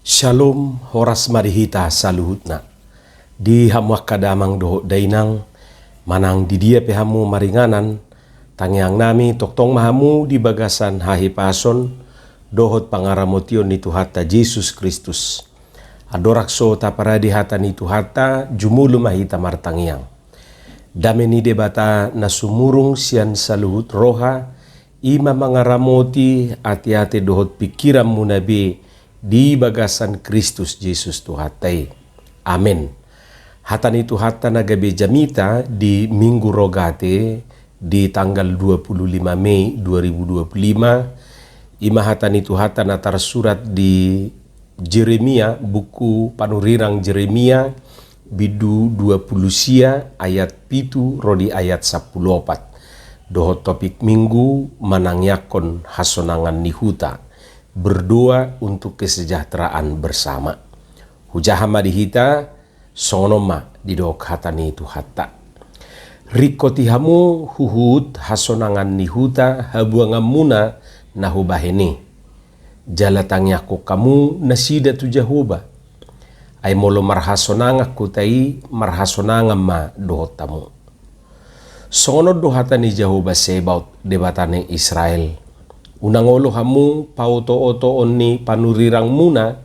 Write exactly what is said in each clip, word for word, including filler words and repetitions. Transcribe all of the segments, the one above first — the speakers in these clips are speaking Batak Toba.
Shalom, horas ma di hita saluhutna. Di hamu angka damang dohot dainang, manang di dia pe hamu maringanan, tangiang nami tongtong ma hamu di bagasan hahipason dohot pangaramotion ni Tuhanta Jesus Kristus. Andorang so taparade hata ni Tuhanta, jumolo ma hita martangiang. Dame ni Debata na sumurung sian saluhut roha, i ma mangaramoti ateate dohot pingkiranmuna be di bagasan Kristus Jesus Tuhanta i. Amen. Hata ni Tuhanta na gabe jamita di Minggu Rogate di tanggal dua puluh lima Mei dua ribu dua puluh lima, i ma hata ni Tuhanta na tarsurat di Jeremia, buku panurirang Jeremia, bindu dua puluh sia, ayat pitu ro di ayat sampulu opat. Dohot topik Minggu, manangiangkon hasonangan ni huta, berdoa untuk kesejahteraan bersama. Hujaha ma di hita, songon on ma didok hata ni Tuhanta. Ringkoti hamu huhut hasonangan ni huta habuanganmuna na hubahen i. Jala tangiangkon hamu nasida tu Jahowa. Ai molo marhasonangan huta i, marhasonangan ma dohot hamu. Songon on do hata ni Jahowa Sebaot, Debata ni Israel: Unang olo hamu paotootoon ni panurirangmuna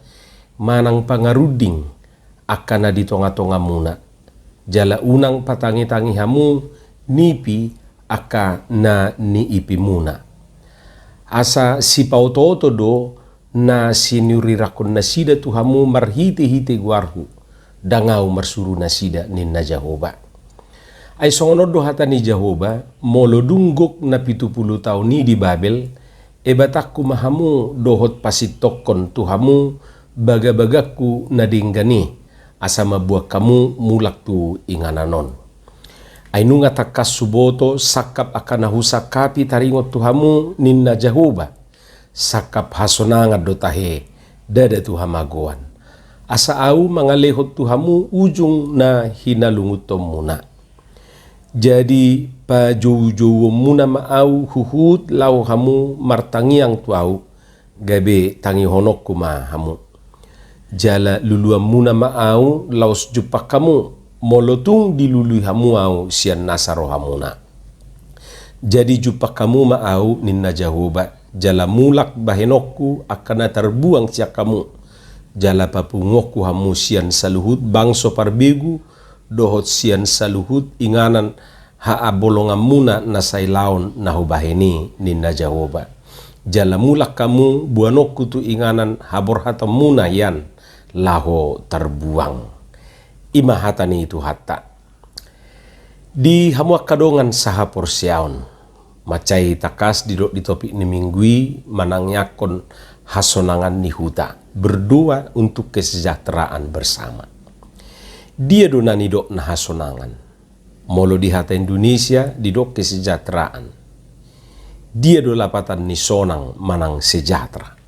manang pangarunding angka na di tongatongamuna, jala unang patangitangi hamu nipi angka na niipimuna. Asa sipaotooto do na sinurirangkon nasida tu hamu marhitehite goarhu, ndang ahu marsuru nasida, ninna Jahowa. Ai songon on do hata ni Jahowa: Molo dung gok na pitu pulu taon i di Babel, ebatanku ma hamu dohot pasintongkon tu hamu bagabagangku na denggan i, asa mamboan hamu mulak tu inganan on. Ai nunga tangkas huboto sangkap angka na husangkapi taringot tu hamu, ninna Jahowa. Sangkap hasonangan do tahe, ndada tu hamagoan. Asa ahu mangalehon tu hamu ujung na hinalungunhonmuna. Jadi pajoujouonmuna ma ahu huhut laho hamu martangiang tu ahu, gabe tangihononku ma hamu. Jala luluanmuna ma ahu laos jumpang hamu, molo tung dilului hamu ahu sian nasa rohamuna. Jadi jumpang hamu ma ahu, ninna Jahowa, jala mulak bahenonku angka na tarbuang sian hamu. Jala papunguonku hamu sian saluhut bangso parbegu, dohot sian saluhut inganan haabolonganmuna na sailaon na hubahen i, ninna Jahowa. Jala mulak hamu boanonku tu inganan haborhatonmuna hian laho tarbuang. I ma hata ni Tuhanta. Di hamu angka dongan sahaporseaon, mansai tangkas didok di topik ni Minggu i manangiangkon hasonangan ni huta, berdoa untuk kesejahteraan bersama. Dia do na nidokna hasonangan? Molo di hata Indonesia didok kesejahteraan. Dia do lapatan ni sonang manang sejahtera?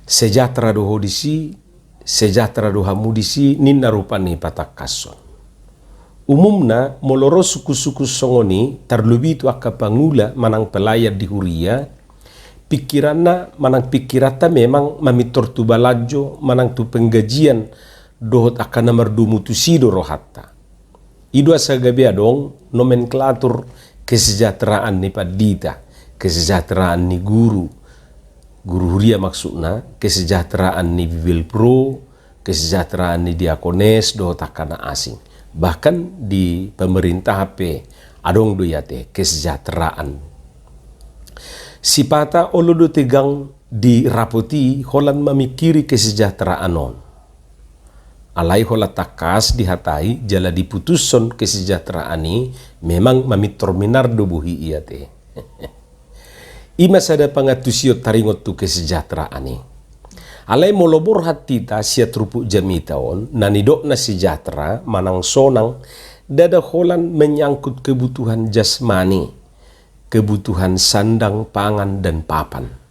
Sejahtera do ho disi, sejahtera do hamu disi, ninna rupani patangkashon. Umumna molo ro sungkunsungkun songon i, tarlobi tu angka pangula manang pelayan di huria, pingkiranna manang pingkiranta memang mamintor tu balanjo manang tu penggajian dohot angka na mardomu tusi do rohanta. I do asa gabe adong nomenklatur kesejahteraan ni pandita, kesejahteraan ni guru, guru huria maksudna, kesejahteraan ni Bibelvrouw, kesejahteraan ni diakones dohot angka na asing. Bahkan di pemerintahan pe adong do i ate kesejahteraan. Sipata olo do tegang di rapot i holan mamingkiri kesejahteraan on. Alai holan tangkas dihatai jala diputushon kesejahteraan i memang mamintor minar do bohi i ate. I ma sada pangantusion taringot tu kesejahteraan i. Alai molo borhat hita sian turpuk jamita on, na nidokna sejahtera manang sonang, ndada holan menyangkut kebutuhan jasmani, kebutuhan sandang, pangan, dan papan.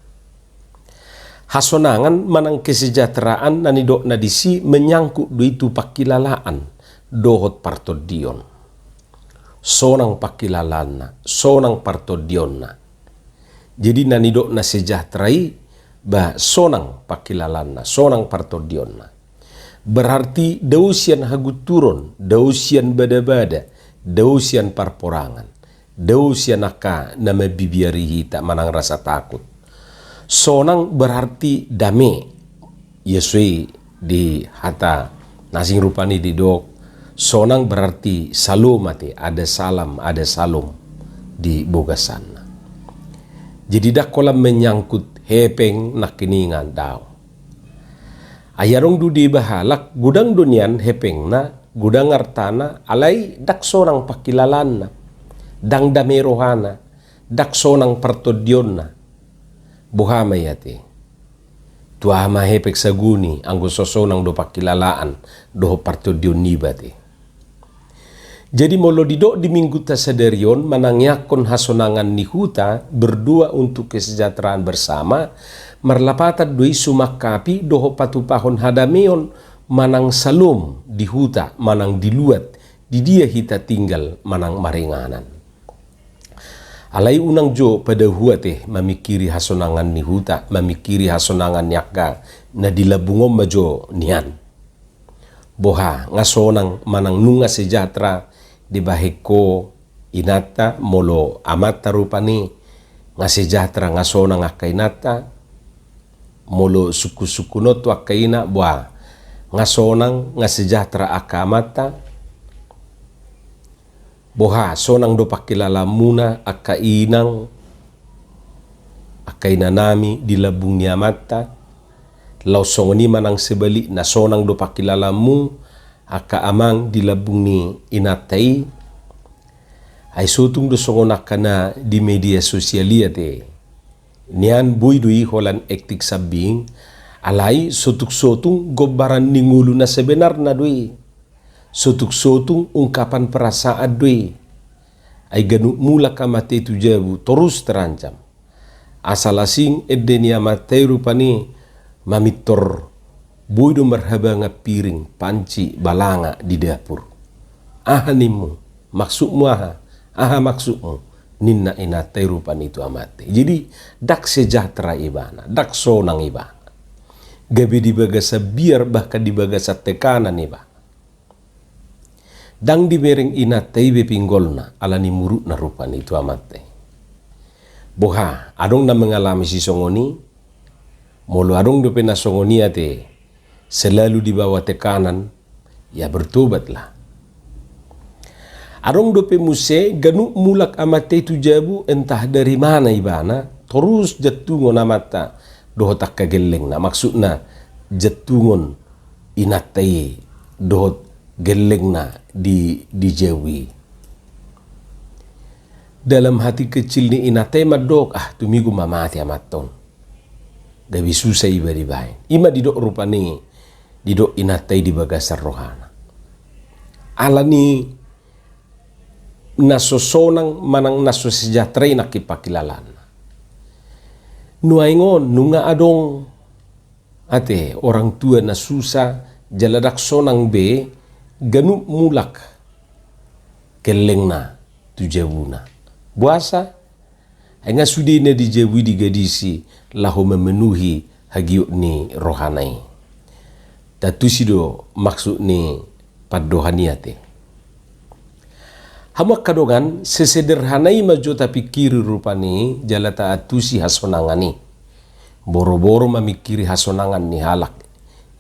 Hasonangan manang kesejahteraan na nidokna disi menyangkut do i tu pangkilalaan dohot partondion. Sonang pangkilalaanna, sonang partondionna. Jadi na nidokna sejahtera i ba sonang pangkilalaanna, sonang partondionna. Berarti dao sian hagunturon, dao sian badabada, dao sian parporangan, dao sian angka na mambibiari hita manang rasa takut. Sonang berarti dame. Ia so i di hata na asing rupani didok, sonang berarti salom ate, ada salam, ada salom di bagasanna. Jadi ndang holan menyangkut hepeng nangkiningan, daong. Ai adong do dibahen halak, godang do nian hepengna, godang artana, alai ndang sonang pangkilalaanna, ndang dame rohana, ndang sonang partondionna. Boha ma i ate? Tu aha ma hepeng saguni anggo so sonang do pangkilalaan dohot partondion niba ate? Jadi molo didok di minggunta sadari on, manangiangkon hasonangan ni huta, berdoa untuk kesejahteraan bersama, marlapatan do i sumangkapi dohot patupahon hadameon manang salom di huta manang di luat, di dia hita tinggal manang maringanan. Alai unang jo padahu ate mamingkiri hasonangan ni huta, mamingkiri hasonangan ni angka na di lambung on ma jo nian. Boha, nga sonang manang nunga sejahtera dibahen ho inanta, molo amanta rupani nga sejahtera, nga sonang angka inanta, molo sungkunsungkun on tu angka ina, boha, nga sonang, nga sejahtera angka amanta? Boha, sonang do pangkilalaanmuna angka inang, angka inanami di lambung ni amanta? Laos songon i manang sebalikna, sonang do pangkilalaanmu angka amang di lambung ni inanta i? Ai sotung do songon angka na di media sosial i ate. Nian boi do i holan akting sambing, alai sotung-sotung gombaran ni ngolu na sebenarna do i. Sotung-sotung ungkapan perasaan do i. Ai ganup mulak amanta i tu jabu, torus terancam. Asal asing ende ni amanta i rupani mamintor, boi do marhabangan piring, panci, balanga di dapur. Aha nimmu? Maksudmu aha? Aha maksudmu? Ninna inanta i rupani tu amanta i. Jadi, ndang sejahtera ibana, ndang sonang ibana. Gabe di bagasan biar, bahkan di bagasan tekanan ibana. Ndang dibereng inanta i be pinggolna, ala ni murukna rupani tu amanta i. Boha, adong na mengalami sisongon i? Molo adong dope na songon i ate, selalu dibawa tekanan, ya bertobatlah. Adong dope muse ganup mulak amanta i tu jabu, entah dari mana ibana, torus jantungon amanta dohot angka gellengna, maksudna jantungon inanta i dohot gellengna di, di jabu i. Dalam hati kecil ni inanta i mandok, ah, tumigu ma mate amanta on. Gabe susa iba dibahen. I ma didok rupani, didok inanta i di bagasan rohana. Ala ni na so sonang manang na so sejahtera i nangkin pangkilalaanna. Nuaeng on nunga adong ate orang tua na susa jala ndang sonang be ganup mulak gellengna tu jabuna. Boasa? Ai nga sude na di jabu i digadisi laho memenuhi hagiot ni rohana i. Tantu si do maksud ni pandohan i ate. Hamu angka dongan, sesederhana i ma jo tapingkiri rupani jala taantusi hasonangan i. Boroboro mamingkiri hasonangan ni halak,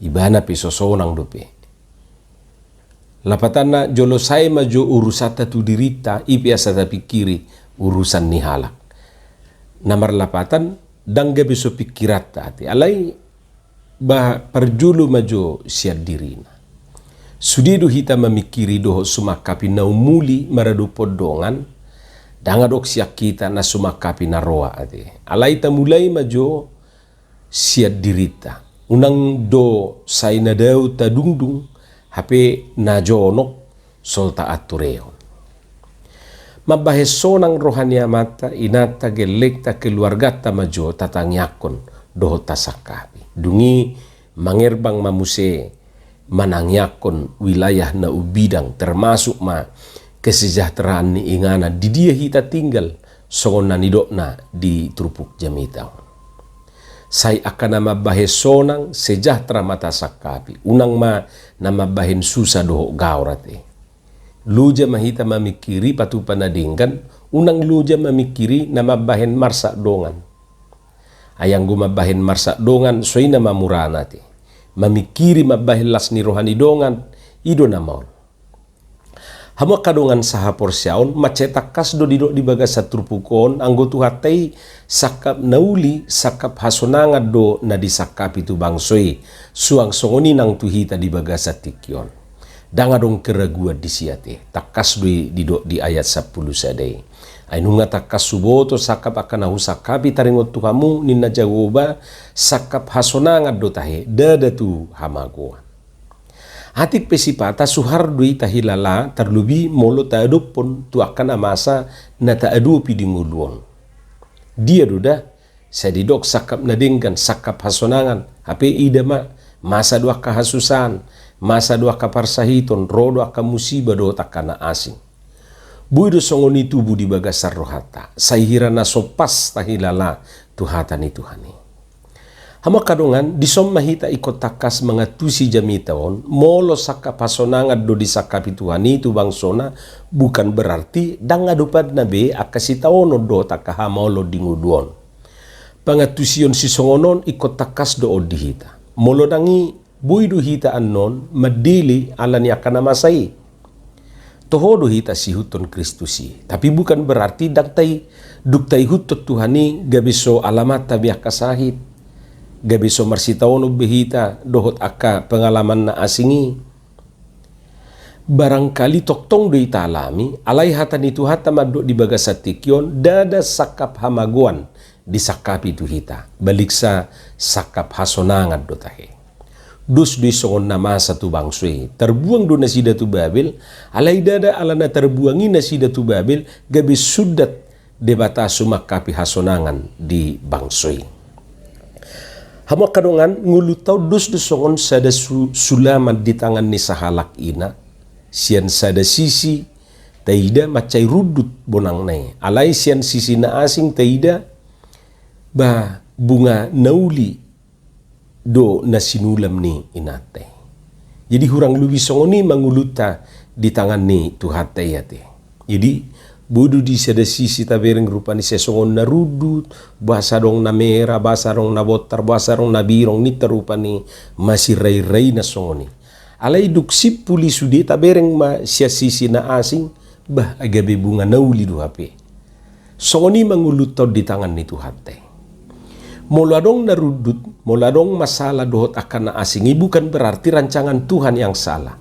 ibana pe so sonang dope. Lapatanna jolo sae ma jo urusanta tu dirinta, i pe asa tapingkiri urusan ni halak. Na marlapatan ndang gabe so pingkiranta ate, alai ba parjolo ma jo sian dirina. Sude do hita mamingkiri dohot sumangkapi na umuli maradophon dongan, ndang adong sian hita na sumangkapi na roa ate. Alai tamulai ma jo sian dirinta. Unang do sai na dao tadungdung, hape na jonok so taanturehon. Mambahen sonang roha ni amanta, inanta, gellengta, keluarganta ma jo tatangiangkon dohot tasangkapi. Dung i mangerbang ma muse manangiangkon wilayah na umbidang, termasuk ma kesejahteraan ni inganan di dia hita tinggal, songon na nidokna di turpuk jamita on. Sai angka na mambahen sonang sejahtera ma tasangkapi, unang ma na mambahen susa dohot gaor ate. Loja ma hita mamingkiri patupa na denggan, unang loja mamingkiri na mambahen marsak dongan. Ai anggo mambahen marsak dongan, so i na mamurana ate. Mamingkiri mambahen las ni roha ni dongan, i do na maol. Hamu angka dongan sahaporseaon, mansai tangkas do didok di bagasan turpuk on, anggo Tuhanta i sangkap na uli, sangkap hasonangan do na disangkapi tu bangso i, suang songon i nang tu hita di bagasan tingki on. Ndang adong keraguan disi ate, tangkas do i didok di ayat sampulu sada i. Ai nunga tangkas huboto sangkap angka na husangkapi taringot tu hamu, ninna Jahowa, sangkap hasonangan do tahe, ndada tu hamagoan. Atik pe sipata suhar do i tahilala, tarlobi molo taadophon tu angka na masa na taadopi di ngolu on. Dia do da, sai didok sangkap na denggan, sangkap hasonangan, hape ida ma, masa do angka hasusaan, masa do angka parsahiton, ro do angka musiba dohot angka na asing. Boi do songon i tubu di bagasan rohanta, sai hira na so pas tahilala tu hata ni Tuhan i. Hamu angka dongan, dison ma hita ingkon tangkas mangantusi jamita on, molo sangkap hasonangan do disangkapi Tuhan i tu bangsona, bukan berarti ndang adopanna be angka sitaonon dohot angka hamaolon di ngolu on. Pangantusion sisongon on ingkon tangkas do on di hita. Molo ndang i, boi do hita annon mandele ala ni angka na masa i. Toho do hita siihuthon Kristus i, tapi bukan berarti ndang tai, dung taihuthon Tuhan i gabe so alamanta be angka sahit, gabe so marsitaonon be hita dohot angka pengalaman na asing i. Barangkali tongtong do i taalami, alai hata ni Tuhanta mandok di bagasan tingki on, ndada sangkap hamagoan disangkapi tu hita, baliksa sangkap hasonangan do tahe. Dos do i songon na masa tu bangso i, tarbuang do nasida tu Babel, alai ndada ala na tarbuang i nasida tu Babel gabe sundat Debata sumangkapi hasonangan di bangso i. Hamu angka dongan, ngolunta on dos do songon sada su-, sulaman di tangan ni sahalak ina, sian sada sisi taida mansai rundut bonangna i, alai sian sisi na asing taida, bah, bunga na uli do na sinulam ni inanta i. Jadi hurang lobi songon i ma ngolunta di tangan ni Tuhanta i ate. Jadi boi do di sada sisi tabereng rupani sai songon na rundut, boasa adong na mera, boasa adong na bontar, boasa adong na birong, ninta rupani masirairai na songon i. Alai dung simpul i sude tabereng ma sian sisi na asing, bah, ai gabe bunga na uli do hape. Songon i ma ngolunta on di tangan ni Tuhanta i. Molo adong na rundut, molo adong masalah dohot angka na asing i, bukan berarti rancangan Tuhan yang salah.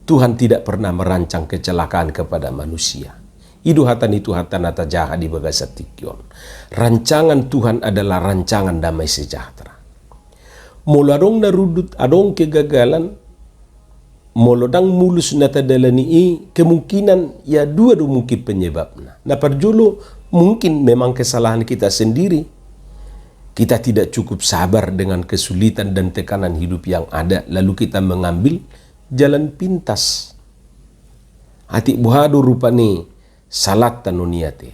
Tuhan tidak pernah merancang kecelakaan kepada manusia. I do hata ni Tuhanta na tajaha di bagasan tingki on. Rancangan Tuhan adalah rancangan damai sejahtera. Molo adong na rundut, adong kegagalan, molo ndang mulus na tadalani i, kemungkinan ya dua do mungkin penyebabna. Na parjolo, mungkin memang kesalahan kita sendiri. Kita tidak cukup sabar dengan kesulitan dan tekanan hidup yang ada, lalu kita mengambil jalan pintas. Atik boha do rupani salanta non i ate.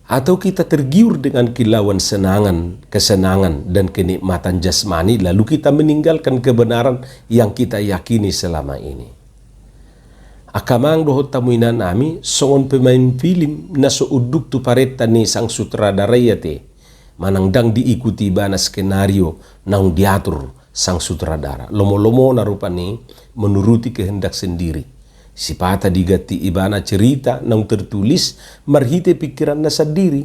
Atau kita tergiur dengan kilauan senangan, kesenangan, dan kenikmatan jasmani, lalu kita meninggalkan kebenaran yang kita yakini selama ini. Angka amang dohot hamu inanami, songon pemain film na so unduk tu parenta ni sang sutradara i ate, manang ndang diikuti ibana skenario naung diatur sang sutradara. Lomo-lomona rupani menuruti kehendak sendiri. Sipata diganti ibana cerita naung tertulis marhite pikiranna sandiri.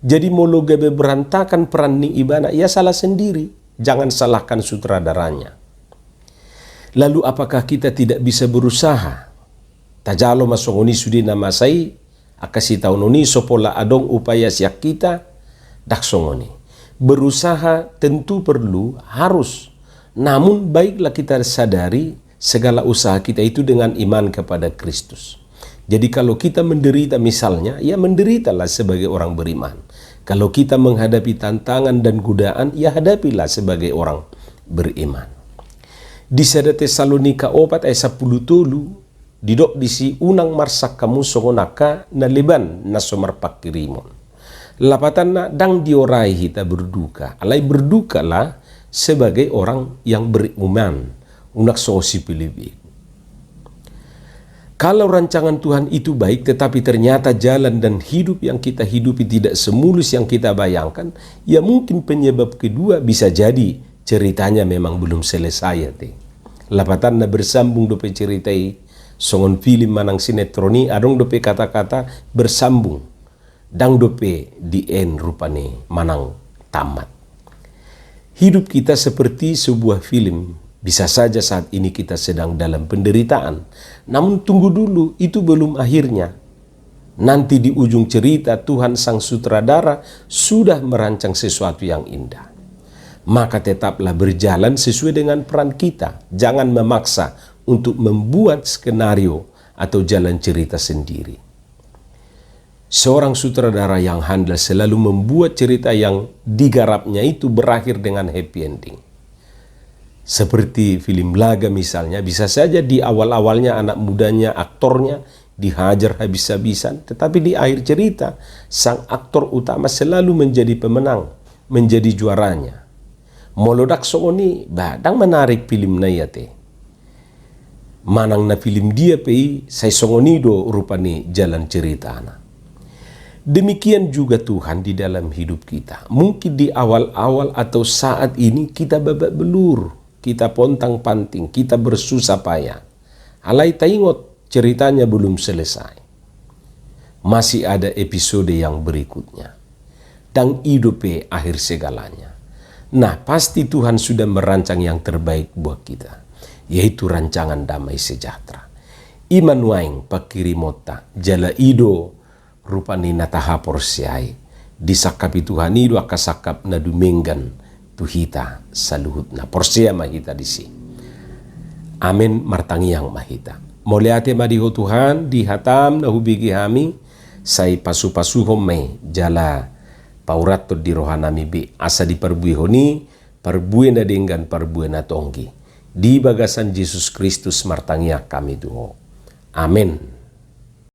Jadi molo gabe berantakan peran ni ibana, ia salah sendiri. Jangan salahkan sutradaranya. Lalu apakah kita tidak bisa berusaha? Tajalo ma songon i sude na masa i, angka sitaonon i so pola adong upaya sian hita, ndang songon i. Berusaha tentu perlu, harus. Namun baiklah kita sadari segala usaha kita itu dengan iman kepada Kristus. Jadi kalau kita menderita misalnya, ya menderitalah sebagai orang beriman. Kalau kita menghadapi tantangan dan godaan, ya hadapilah sebagai orang beriman. Di sada Tesalonika opat ayat sampulu tolu, didok disi, unang marsak hamu songon angka na leban na so marpangkirimon. Lapatanna, ndang diorai hita berduka, alai berdukalah sebagai orang yang beriman. Unang songon si Pilip i. Kalau rancangan Tuhan itu baik, tetapi ternyata jalan dan hidup yang kita hidupi tidak semulus yang kita bayangkan, ya mungkin penyebab kedua bisa jadi ceritanya memang belum selesai ate. Lapatanna bersambung dope cerita i, songon film manang sinetron i, adong dope kata-kata bersambung. Ndang dope di end rupani manang tamat. Hidup kita seperti sebuah film. Bisa saja saat ini kita sedang dalam penderitaan. Namun tunggu dulu, itu belum akhirnya. Nanti di ujung cerita, Tuhan Sang Sutradara sudah merancang sesuatu yang indah. Maka tetaplah berjalan sesuai dengan peran kita. Jangan memaksa untuk membuat skenario atau jalan cerita sendiri. Seorang sutradara yang handal selalu membuat cerita yang digarapnya itu berakhir dengan happy ending. Seperti film laga misalnya, bisa saja di awal-awalnya anak mudanya, aktornya dihajar habis-habisan, tetapi di akhir cerita, sang aktor utama selalu menjadi pemenang, menjadi juaranya. Molo ndang songon i, bah, ndang menarik filmna i ate. Manang na film dia pe i, sai songon i do rupani jalan ceritana. Demikian juga Tuhan di dalam hidup kita. Mungkin di awal-awal atau saat ini kita babak belur, kita pontang-panting, kita bersusah payah. Alai taingot, ceritanya belum selesai. Masih ada episode yang berikutnya. Ndang i dope akhir segalanya. Nah, pasti Tuhan sudah merancang yang terbaik buat kita, yaitu rancangan damai sejahtera. I ma nuaeng pangkirimonta, jala i do rupani na tahaporseai. Disangkapi Tuhan i do angka sangkap na dumenggan tu hita saluhutna. Porsea ma hita disi. Amen, martangiang ma hita. Mauliate ma di Ho Tuhan, di hatam na hubege hami, sai pasu-pasuhon ma i, jala paurathon di rohanami be, asa diparbuehon i parbue na denggan, parbue na tonggi. Di bagasan Jesus Kristus martangiang hami tu Ho. Amen.